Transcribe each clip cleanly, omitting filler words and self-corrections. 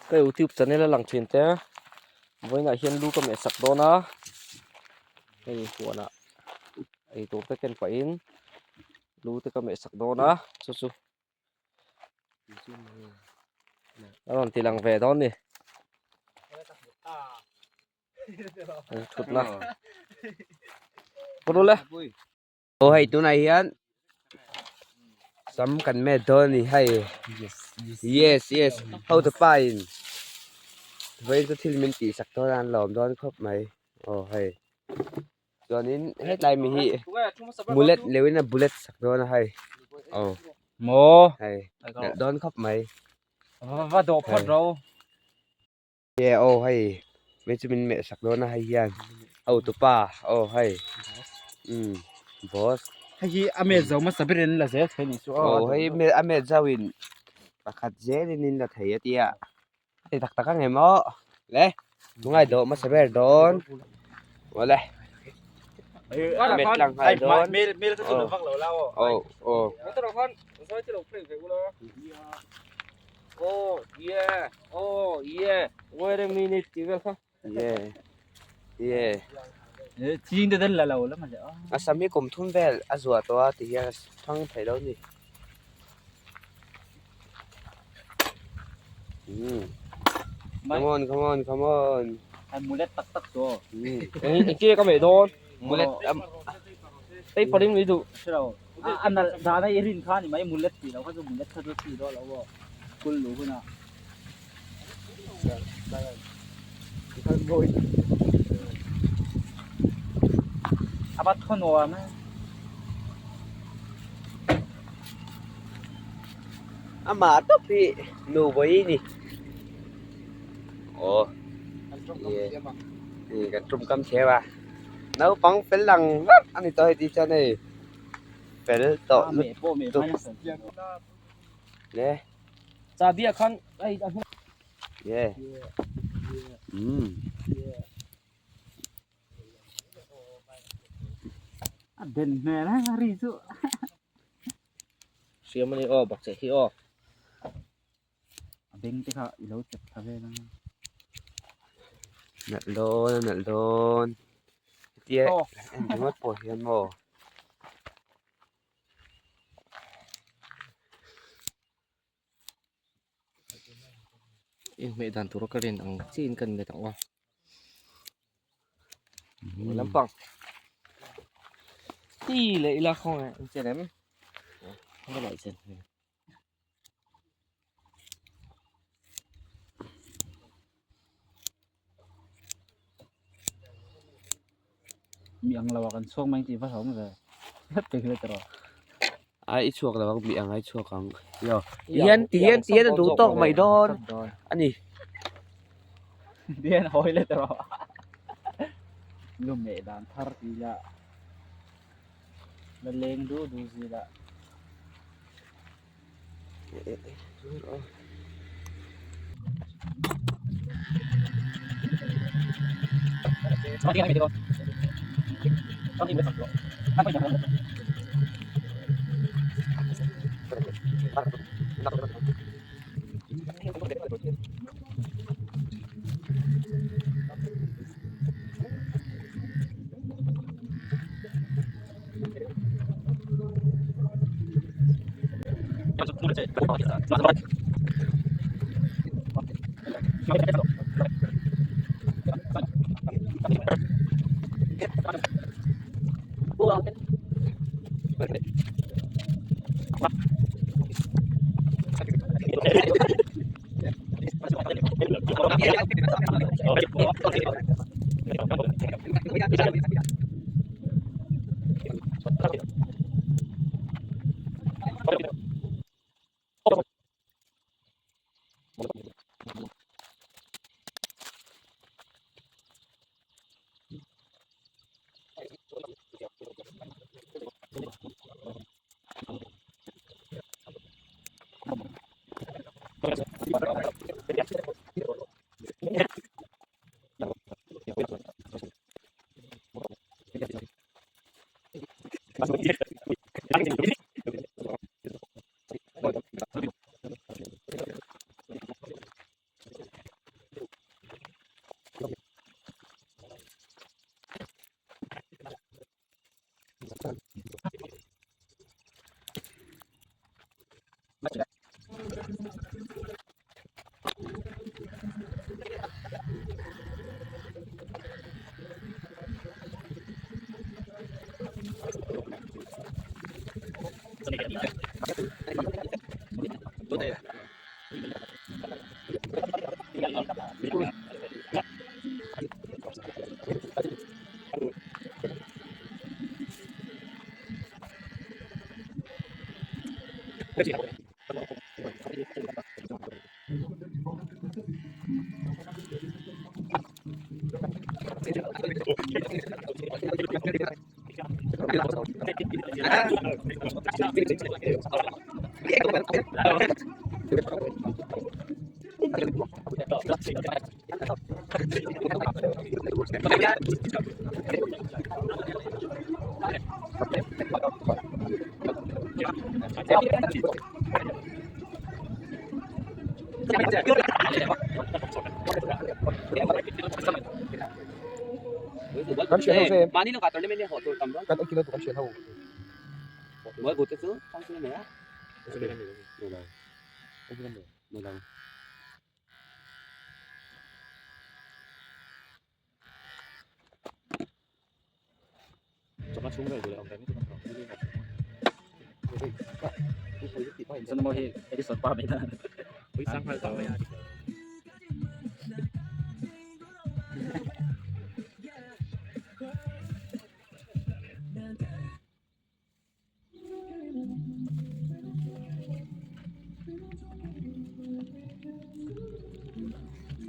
Ka youtube channel a lang thin te vawiinah hian lu ka meh sak dawn a hei huanah eitur te ken pahin lu te ka meh sak dawn a chu chu a rawn ti lang ve dawn a ni. Thutna Purule. Aw hei tunah hian sam kan met dawn a ni hei yes yes hotupa in vawiin chu thil min tih sak dawn a an lawm dawn khawp mai aw hei chuanin hetlai mi hi bullet leuhin a bullet sak dawn a hei aw maw hei nalh dawn khawp mai va dawh phawt ro. Nge aw hei mi chu min meh sak dawn a hei hian hotupa aw hei umm boss hei hi a met zo hmasa ber in la zel thei a nih chu aw hei a met zo in pakhat zel in in la thei a tia a ti tak tak ang em aw le tungai dawh hmasa ber dawn awle a met tlang nghal dawn aw aw Oh yeah oh yeah wait a minute tih vel kha yeah yeah ching te den la lo la ma le a sam hi kum thum vel a zuah tawh a ti hian a thang thei lo ni um come on come on come on an mulet tak tak chu eng eng ka meh dawn mulet paper in mi duh hrelo A nalh dan a i rin kha a ni mai, mulet tih loh kha chu mulet kha chu chi dawn lo aw, school luh hunah. A va thaw nuam e. Amah tawp hi nu vawi ni. Aw kan tumkam thiam a, naupang fel lang vek a ni tawh hei tih chuan hei. fel tawh lutuk le chahbi ah khan hei a hnung ye umm a den hmel a ri chu hriam a ni aw bakcheh hi aw a beng te kha i lo chep thla vel ang nalh dawn a nalh dawn hetia en ringawt pawh hian maw inhmeh dan tura ka rin ang chiin ka inmet ang aw lampang ti leh ila khawnge in chen em ka laih chen. Mi ang lo ah kan chhuak mai tih va hlawm ve Ai i chhuak lo ang mi ang ai chhuak ang yo tihian tihian tihian a duh tawk mai dawn a ni tihian hawi let rawh lumeh dan thar ti ila la leng du du zil ah.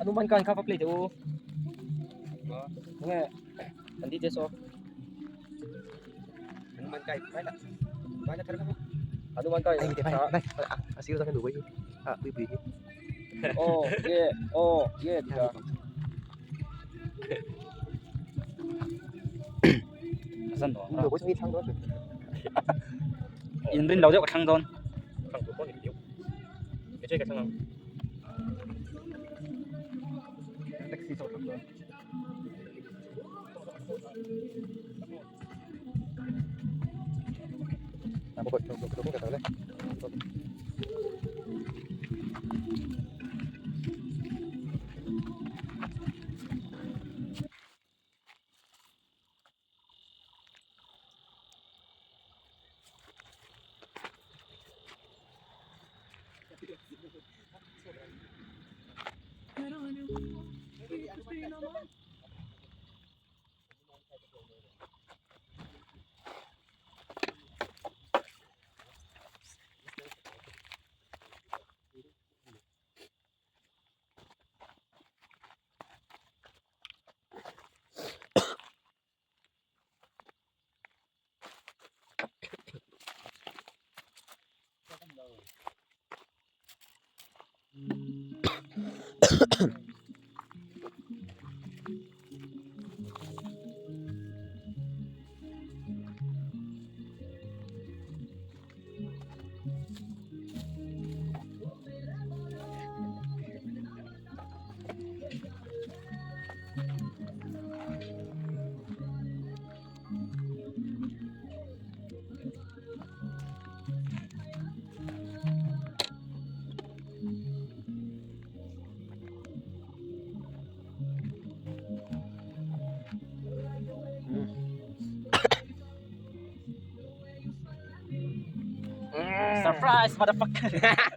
Hanuman kan kha va play teh u nge kan DJ saw Hanuman kai oh yeah oh yeah ti ka In rin lo deuh ka thlang dawn. Taxi zawk thlang dawn. Surprise motherfucker.